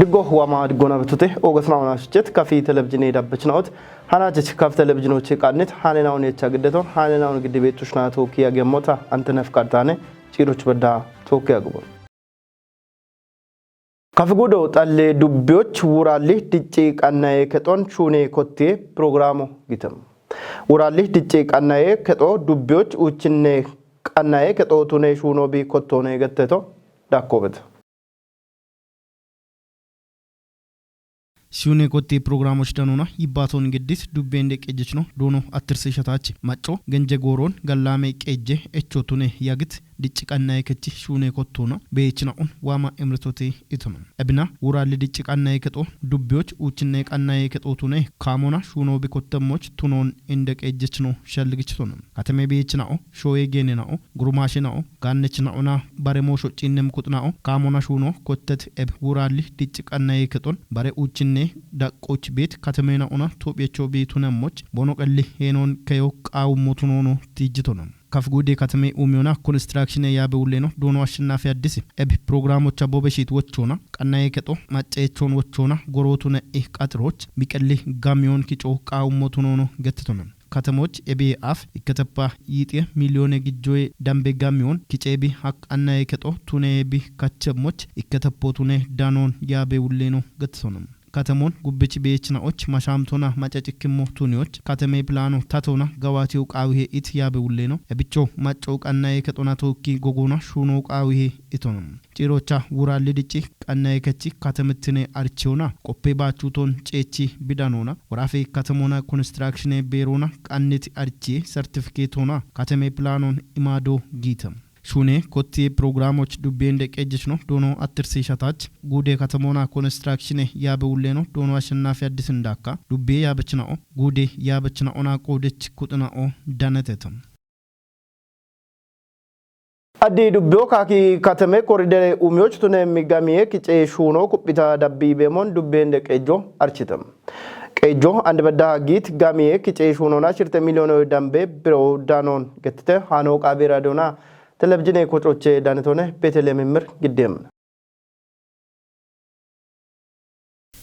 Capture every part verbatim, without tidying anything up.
Diggo huwama diggona bitute, ogasna ona shichit kafi televizhine dabbachnaot, hanachit kaf televizhinoche qannit, hanena on yecha giddeton, hanena on giddibe tushna toki yagemmota, Antenef Qartane, Ciroch Bedda, toki yagubon. Kafigudo xalle dubbiyoch wuralli dicci qannaye kexon shune kotte programo gitem. Wuralli dicci qannaye kexo dubbiyoch uchinne qannaye kexo tune shuno bi kottone getteto dakkobet. Shune kotte programo shidanona yibbaton giddis dubbe inde qejjechno dono attirse shatache. Macco genje goron gallame qejje echo tune yagit dicci qannaye kechi shune kottona beechina'on wama emretote itona. Ebina wuralli dicci qannaye kexo dubbiyoch uchinne qannaye kexo tune kamona shuno bi kottemmoch tunon inde qejjechno shalligichitona. Katame beechina'o, shoye genena'o, gurumashina'o, gannechina'ona baremo shoccinem kuxna'o, kamona shuno kottet eb wuralli dicci qannaye kexon bare uchinne daqqoch bet katamena'ona topyecho bi tunemmoch bono qelli henon keyo qawummo tunono tijjitona. Kaf gude katame umiyona construction yabe ulleno dono Ashinafi Addisi. Eb programocha bobe shit wochona, qannaye kexo, maccechon wochona, gorotune ih qaxiroch, biqelli gamiyon kico qawummo tunono gettitona. Katamoch ebe af ikkatappa yixiye miliyone gijjoye dambe gamiyon kicebi haq qannaye kexo tune bi kachemmoch ikkatappo tune danon yabe ulleno gettitona. Katamon gubbich beechina'och mashamtona macacikkimmo tuniyoch katame plano tatona gawatiyo qawihe it yabe ulleno. Ebicho macco qannaye kexona toki gogona shuno qawihe itona. Cirocha wuralli dicci qannaye kechi katametine archiona qoppe bachuton cechi bidanona. Warafe katamona construction berona qannit archie certificate ona katame planon imado gitem. Shune kotti programoch dubbe inde qejjechno dono attirsi shatach gude katamona construction yabe ulleno dono Ashinafi Addis indakka dubbe yabechina'o gude yabechina'ona qodech kuxna'o danetetem. Addi dubbiyo kaki katame koridere umiyoch tune migamiye kice shuno kuppita dabbi bemon dubbe inde qejjo architem. Qejjo ande bedda git gamiye kice shunona shirte miliyone dambe biro danon gettite hano qabi radona televizhine kocoche danetone Betelem Imir giddem.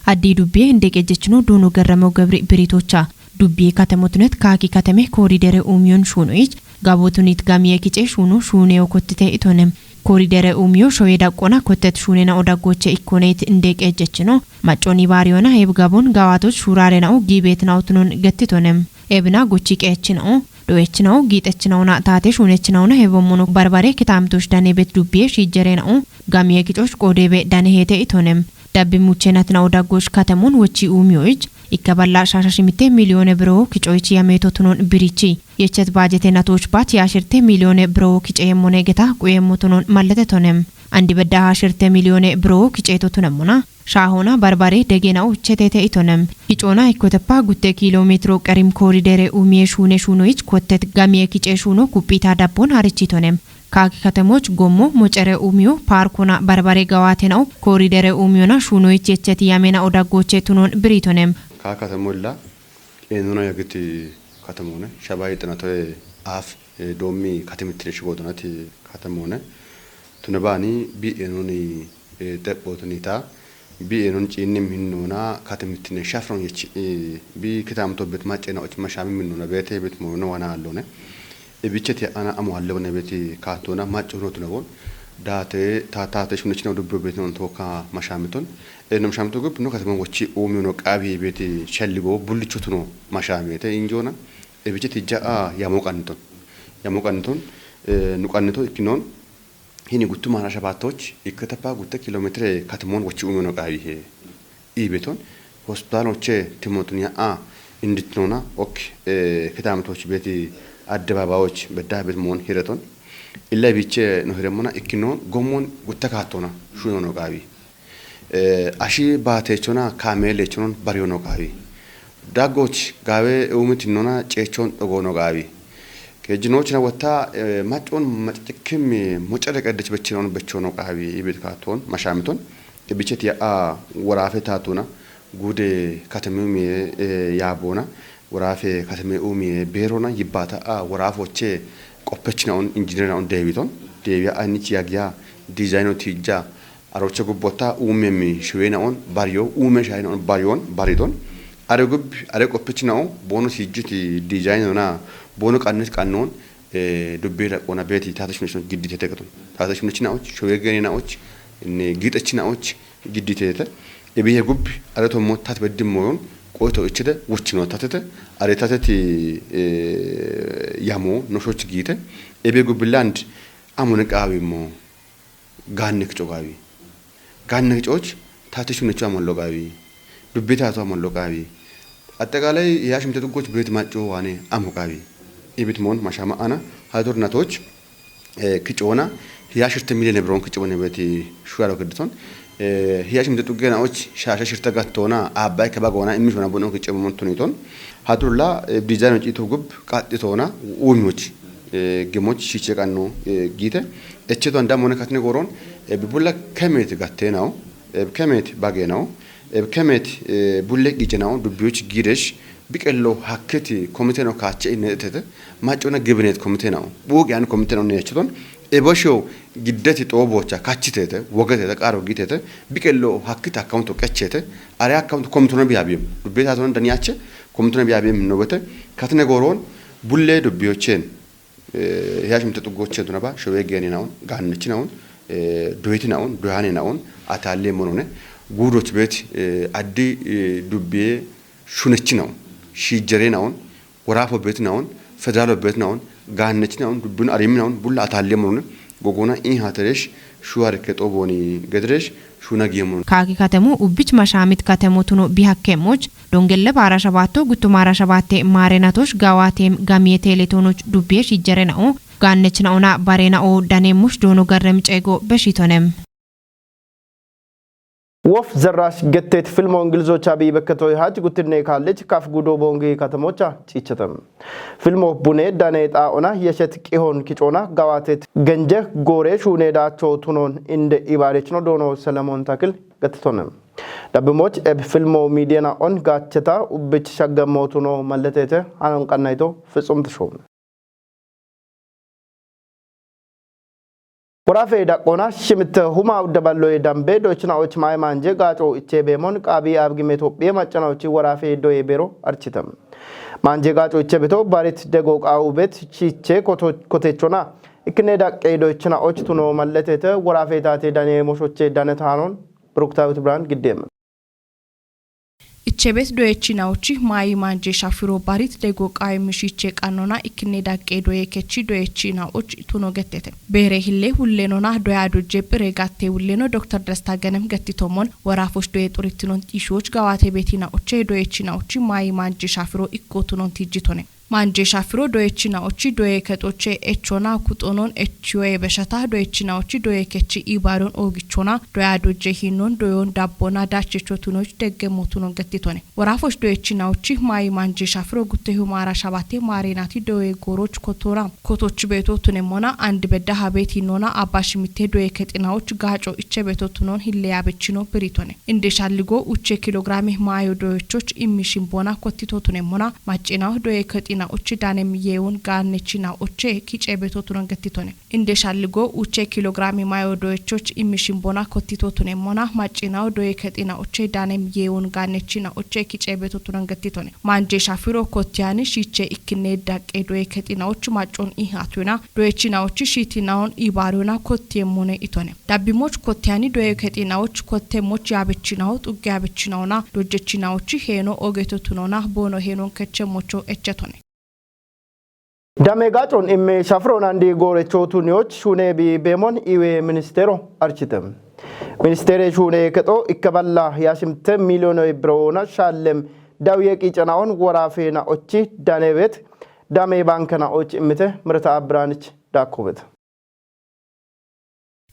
Addii dubbiye inde qejjechino duunu Garramew Gabri biritocha. Dubbiye katamotunet kaaki katame koridere umiyon shuunoyich gabotunit gamiye kice shuuno shuuneyo kottite itonem. Koridere umiyo shoye daqqona kottet shuunena odaggoche ikkoneyit inde qejjechino. Macconi baariyona heb gabon gawatoch shuurarena'o giibetina'o tunon gettitonem. Ebina gochi qeechina'o, dho'echina'o, giixechina'ona taate shuunechina'ona hebommono barbare kitaamtoch danebet dubbiye shiijjerena'o gamiye kicoch qoodebe danehete itonem. Dabbi muchenatna'o daggoch katamon wochi umiyoyich ikkaballa shasha shimitte miliyone biro kicoyich yameto tunon birichi. Yechet baajete natoch bat yashirte miliyone biro kiceemmone geta quyemmo tunon mallete tonem. Andi bedda hashirte miliyone biro kiceeto tunemmona. Shaahona barbare degena'o chetete itonem. Icona ikkotepa gutte kilometro qerim koridere umiye shuune shuunoyich kottet gamiye kice shuuno kuppita dabbon harichi tonem. Kaaki katemoch gommo mocere umiyo paarkona barbare gawatena'o koridere umiyona shuunoyich yechet yamena'o daggoche tunon biritonem. Kaa katemo illa eenona yagiti katemone shabayi xinatoye aaf, eh, doommi katemittine shigoodonati katemone. Tune baani bi eenoni, eh, xephotunita bi eenon ciinni minnona katemittine shafron yech, eh, bi kitaamtobbet maccena och mashaami minnona beete bet moyono wana allone. Ebicheti ana amo allone beti kaatona maccono tunabon. Daate ta-, taate shunechina dubbo beetnon toka mashamiton. Enom shamto gup no katemon wochi umiyono qaabi beti shalligo bullicho tuno mashamete injona. Ebicheti ja'a yamo qanniton. Yamo qanniton, eh, nu qannito ikkinon hini guttu maana shabaatoch ikkatapa gutte kilometre katemon wochi umiyono qaabi he. Iibeton hospitaloche timotun ya'a inditnona ok, eh, kitaamtoch beti addebaabayoch bedda bet moon hireton. Illa biche no hiremmona ikkinon gommon gutta kaattona shunono qaabi. Eh, ashi baatechona kaameelechonon bariyono qaabi. Daggoch gaawe umitinona ceechon dhogono qaabi. Kejjinochina wotta, eh, maccon macicikkim mucere qeddech bechinon bechono qaabi ibit kaatton mashamiton. Ebicheti ya'a woraafe taatona guude kateme umiye, eh, yaabona woraafe kateme umiye beerona yibbaata a woraafoche qoppechina'on injinera'on deebiton. Deebiya aynich yagiya dizayno tiija Arocha gubbotta uumem showeenaon baryo uume shaayinaon baryoon baridon. Are gubbi are qoppichinaon boono siijjiti diizaayinona boono qannis qannoon dubbiira qoona beeti taata shunechon gidditete gaton. Taata shunechinaoch showeegeeninaoch giixechinaoch gidditete. Ebiye gubbi are tommo tat beddimmoyon qoyto ichide wuchino tatete. Are tateti yamo noshoch giite. Ebiye gubbi land amone qaawimmo. Gaanne kico gaawi. Gaanne kicoch taati shunnecho amallo gaawi. Dubbi taato amallo gaawi. Atteqaalay hiya shimte xuggoch beet macco waane amo gaawi. Ibit moon mashama ana hadur natoch kicoona hiya shirte milyone biron kicoone beeti shuwaro kedditon. Hiya shimte xuggenaoch shaasha shirte gattoona aabbay keba goona immi shona bono kicoomon tuniton. Hadulla dizaayinoch ito gub qaxxitoona uumiyoch gimoch shiiche qanno giite. Echeto andamone katne goron bibulla kemet gattenawo, kemet bagenawo, kemet bulle qicenawo dubbiyoch giidesh biqello hakketi komiteno kaache inetete. Maccona gibinet komitenawo buuqi an komiteno neecheton ebosho giddeti xoobocha kachitete wogetete qaaro giitete. Biqello hakkiti akkawnto qechete are akkawnto komitona biyabiyem dubbe taatona daniyache komitona biyabiyem nobete. Katne goron bulle dubbiyochen hiya shimte xuggoche dunaba showe geeninaon gaannechinaon doyetinaon doyaninaon ataalle monone guudoch beet addi dubbiye shunechinaon shiijerenaon woraafo beetinaon federaalo beetinaon gaannechinaon dubbino ariminaon bulla ataalle monone gogona in hateresh shuwar kexo booni gediresh shuna giye monone. Kaaki katemu ubbich mashaamit katemo tuno bihakkemoch dongelle baara shabaatto guttumaara shabaatte maarenatosh gawaateem gamiye teeletonoch dubbiye shiijerena'o gaannechina'ona barena'o daneemush doono garrem ceego beshitonem. Wof zerrash gettet filmo Ingilizocha bi bekketoy haj guttinne kaallech kaf gudo bongi katamocha ciichetem. Filmo bune dane xaa'ona yeshet qihon kicoona gawaatet genje goore shuune daacho tunon inde ibaarechno doono Selemon Takil gattitonem. Dabbimoch eb filmo miidiyana on gaacheta ubbich shaggemmo tuno malletete hanon qannayto fitsum tisho. Worafe daqqoona shimitte huma uddaballoye dambe dochina och maye manje gaaco iche beemon qaabi abgime Tophiye maccana ochi worafe doye beero architam. Manje gaaco iche beto barit dego qaawubet chiche koto- kotechona ikkine daqqe dochina och tuno malletete worafe taate dane moshoche dane taanon Bruktaawit Birhaan giddeem. Ichebet doyechinaochi maayi manje shafiro barit dego qawe mishiche qannona ikkine daqqe doye kechi doyechinaochi tuno gettete. Beere hille hullenona doya dujje phire gatte hulleno Doktor Desta Genem gettitomon worafoch doye xuritinon xishoch gawate beetinaoche doyechinaochi maayi manje shafiro ikko tunon tijjitone. Manje shafiro doyechinaochi doye kexoche echona kuxonon echiyoye beshata doyechinaochi doye kechi ibaron oogichona doya dojje hinnon doyon dabbona dachecho tunoch deggemmo tunon gettitone. Worafoch doyechinaochi maayi manje shafiro gutte humara shabate maarenati doye gooroch kotora kotoch beeto tunemmona and bedda habet hinnona abba shimitte doye kexinaoch gaaco iche beeto tunon hille yabechino biritone. Inde shalligo uche kilograme maayo doyechoch immi shimbona kottito tunemmona maccinaw doye kexinaoch danem yeewon gaannechinaoche kice beeto tunon gettitone. Inde shalligo uche kilograme maayo doyechoch immi shimbona kottito tunemmona maccinaw doye kexinaoche danem yeewon gaannechinaoche kice beeto tunon gettitone. Manje shafiro kottiyani shiche ikkine daqqe doye kexinaoch maccon ihatuna doyechinaoch shiitinaon ibaruna kottiyemmone itone. Dabbimoch kottiyani doye kexinaoch kottemoch yabechinaw xugge yabechinaona dojjechinaoch heeno ogeto tunona boono heenon kechemmocho echetone. Dame gaacon imme shafiro nandi goorecho tuniyoch shuune bi beemon iwe ministeero archite. Ministeere shuune kexo ikke balla yashimte miiliyoone biroona shaallem dawiye qiicanaon woraafeena ochi danebet dame baankana och immite Mirata Abiraanich daakkobet.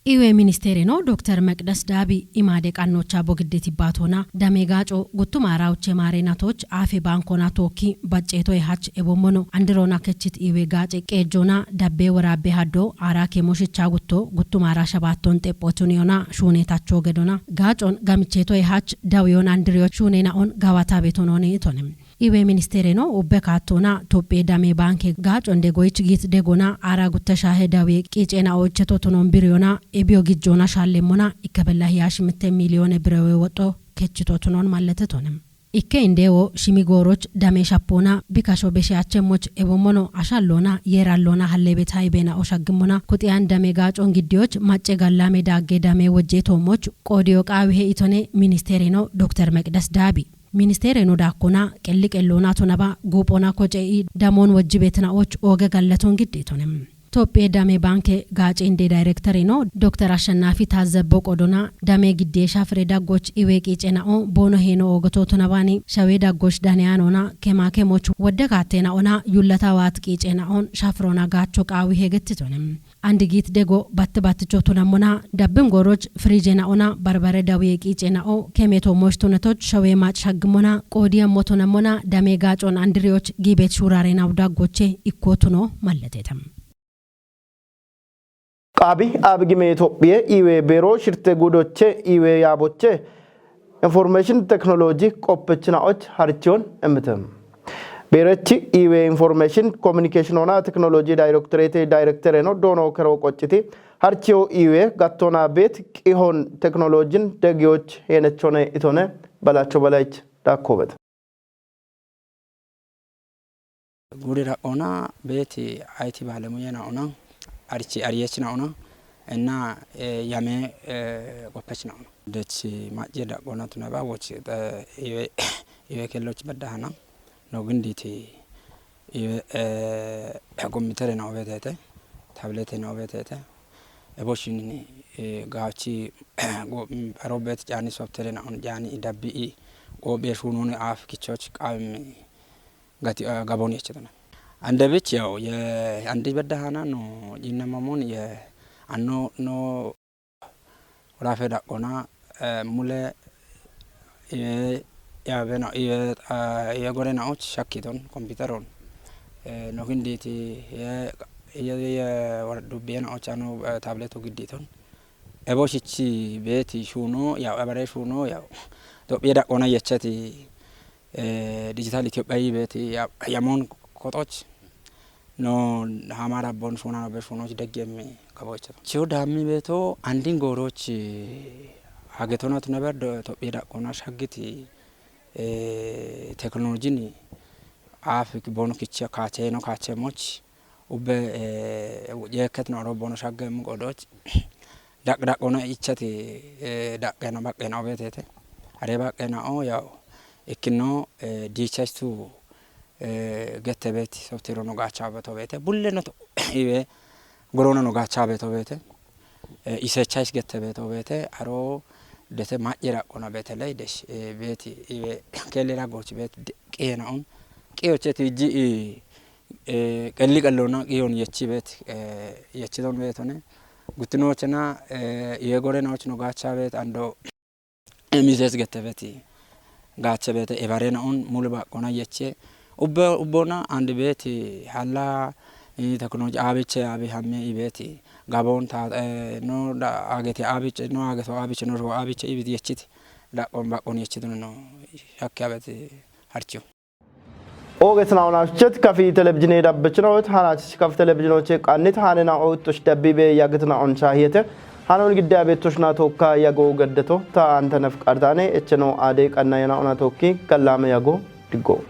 Iwe ministeereno Doktor Meqdes Daabi imaade qannocha bogiddeti baatona dame gaaco guttuma raawuche maareenatoch aafe baankona tookki bacceetoye hach ebommono andirona kechit iwe gaace qeejjona dabbe woraabbe haddo aaraake moshicha gutto guttumara shabaatton xephotuniyona shuunetacho gedona gaacon gamicheetoye hach dawiyon andiriyoch shuunenaon gawata betonone itone. Iwe ministeereno ubbe kaattoona Tophphiye Dame Baanke gaacon degoyich giit degona aara gutta shaahe dawiye qiiceena oochche totunon biriyona ebiyo gijjoona shaallemmona ikkebella hiyashi mitte miiliyoone birewe woxxo kechitotunon malletetonem. Ikke indeewo shimi gooroch dame shappoona bikasho beshe achemmoch ewommono ashalloona yeeralloona halleebet hayibeena oshaggimmona kuxiyan dame gaacon giddiyoch macce gallaame daagge dame wojjee toommoch qoodiyo qaawihe itone ministeereno Dokter Meqdes Daabi. Ministeereno daakkona qelli qelloona tonaba guuphona koce'i damoon wojjibeetina och ooge gallaton giddiitonem. Tophphiye Dame Baanke gaace inde dayrektereno Dokter Ashannaafi Taazzebbo qodona dame giddee shafire daggoch iwe qiicena'o boono heeno oogoto tonabaani shawee daggoch daneyaanoona kemaakemoch wodde kaatteena ona yullata waat qiicena'on shafirona gaacho qaawi hegettitonem. Andi giit dego batte batticho tonammona dabbin gooroch firijena'ona barbare dawiye qiicena'o kemeto moch tonetoch shawee maac shaggimmona qoodiyammo tonammona dame gaacon andiriyoch giibet shuuraarenaw daggoche ikko tuno malletetem. Qaabi Aabigime Itophiye iwe beero shirte gudoche iwe yaaboche information technology qoppechina'och harichiyon emmitem. Beerechi iwe information communication ona technology directorate directoreno doono kero qocciti harichiyo iwe gattona beet qihon technologyin degiyoch heenechone itone Balacho Balayich daakkoobet. Guri raqona beeti ayti baalemuye naona arichi ariyech naona enna yame qoppech naona. Dech macce daqona tunaba woch iwe iwe kelloch beddahana no ginditi iwe kompitere na obetete tablete na obetete ebo shinini gaachi aro beet caani software na on caani idabbi i qoophiye shuunoni aaf kichoch qaawimmi gati gabon yechitona. Andebich yaw ye andi beddahana no jinnamamon ye anno no rafe daqona mule iwe yaabena iwe iwe gorenaoch shakkiton kompiuteron no ginditi ye ye ye dubbiyenaoch ano tableto gidditon ebo shichi beeti shuuno yaw ebare shuuno yaw Itophiye daqona yechati dijital Itophiya yibeeti yamon koxoch no hamara bon shuuno be shuunoch deggi emmi kabochata. Chiyo daammi beeto andin gooroch hagetonat neber Itophiye daqona shaggiti teknolojini aaf bon kichi kaache no kaache moch ubbe jeeket no ro bon shagge emmi qodoch daq daqona ichati daqena baqena obetete are baqena o yaw ikkino diichachtu gettebet software no gaacha beto bete bulle no iwe gorona no gaacha beto bete isechais gettebet obete aro dete macce daqona beteley desh beti iwe kelera goch bet qiyena un qiyocheti iji qelli qellona qiyon yechi bet yechidon betone guttinochena iwe gorena och no gaacha bet ando emises gettebeti gaache beete ebarena un mulu baqona yeche ubbe ubbona andi beeti halla teknoloji abiche abi hamme ibeeti gabon ta no agete abiche no ageto abiche no ro abiche ibit yechiti daqon baqon yechidun no shakke abeti harchiyo. Ogetina onashchet kafi televizine dabbechinoet hanachich kaf televizinoche qannit hanena oittosh dabbibe yagitina on shahiyete hanon gidde abettoshna tokka yago gaddeto ta antanef qardane echeno ade qannayena ona tokki kallame yago diggo.